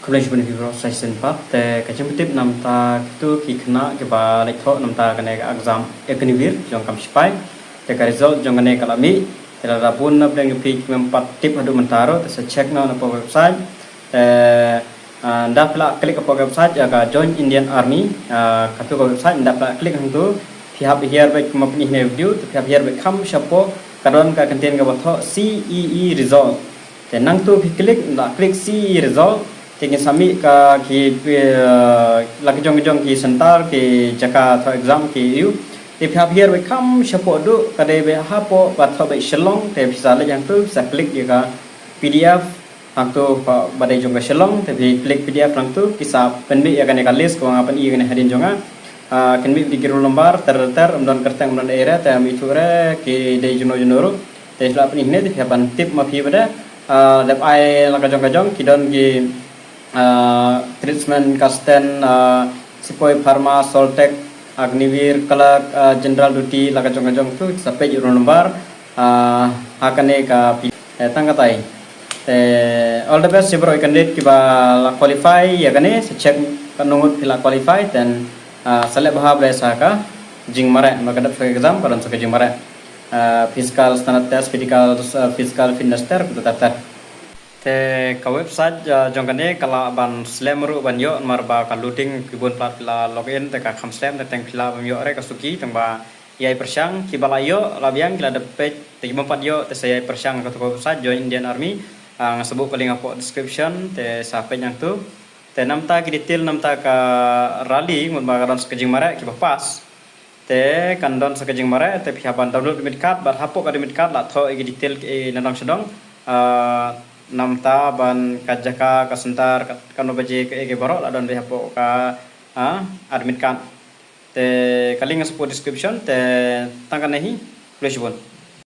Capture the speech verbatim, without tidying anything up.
Khublei shibun ïa phi baroh sa shisien pat. Te ka jingpyntip namta kito ki khynnah kiba leit thoh namta kane ka exam Agniveer jong kam shipai. Te ka result jong kane ka la mih. Te lada bun na pdeng jong phi kim pat tip haduh mynta ruh, te sa check noh na ka website. Te, ah, ynda phi la click hapoh ka website ïa ka Join Indian Army, ah, kato ka website ynda phi la click hangto, phi hap hiar beit kumba pyni ha kane ka video, te phi hap hiar beit kham shapoh ka don ka kyntien kaba thoh C E E result. Te nangto phi click, la click C E E result, te ngin sa mih ka ki, eh, la ki jong ki jong ki center, ki jaka thoh exam ki ïa u. Te phi hap hiar beit kham shapoh duh, ka dei beit hapoh ba thoh beit Shillong, te phi sa leit hangto, phi sa click ïa ka P D F hangto ba, ba dei jong ka Shillong, te phi click P D F hangto, ki sa pynmih ïa kane ka list kaba nga pyni ïa kane hadien jong nga. Ah, kin mih beit ki roll number ter ter, ym don kyrteng, ym don ei re, te ym ithuh re ki dei jong no jong no ruh. Te shu la pyni hangne, te phi hap ban tip ma phi ba dei. Ah, dep ai la ka jong ka jong, ki don ki, ah, tradesman, carpenter, ah, sepoy, farmer, soltech, Agniveer, clerk, ah, general duty, la ka jong ka jong, to sa peit roll number, ah, ha kane ka P-, eh, tang katei. Te all the best ïa baroh ki candidate kiba la qualify ïa kane, sa check katno ngut phi la qualify, then, ah, sa leh bha ba dei sa ka jingmareh, namar ka dep sa ka exam ka don sa ka jingmareh. Ah, physical standard test, physical, ah, physical fitness test, kumta ter ter. Te ka website, ah, jong kane ka lah ban slem ruh ban ïoh, namar ba ka loading, ki bun palat ki la log in, te ka kham slem, te teng phi lah ban ïoh re ka suki, tang ba ïai pyrshang, kiba la ïoh la biang, ki la dep peit, te ki bym pat ïoh, te sa ïai pyrshang ha kato ka website Join Indian Army. Ah, nga sa buh ka link hapoh description, te sa peit hangto. Te namta ki detail namta ka rally, mut ba ka don sa ka jingmareh, kiba pass. Te kan don sa ka jingmareh, te phi hap ban download admit card, bad hapoh ka admit card la thoh ïa ki detail ki, eh, nadong shadong. Ah, namta ban ka jaka, ka center, ka, katno baje, ka, eh, ki baroh la don beit hapoh ka, ah, admit card. Te ka link nga sa buh description, te tang kane hi, khublei shibun.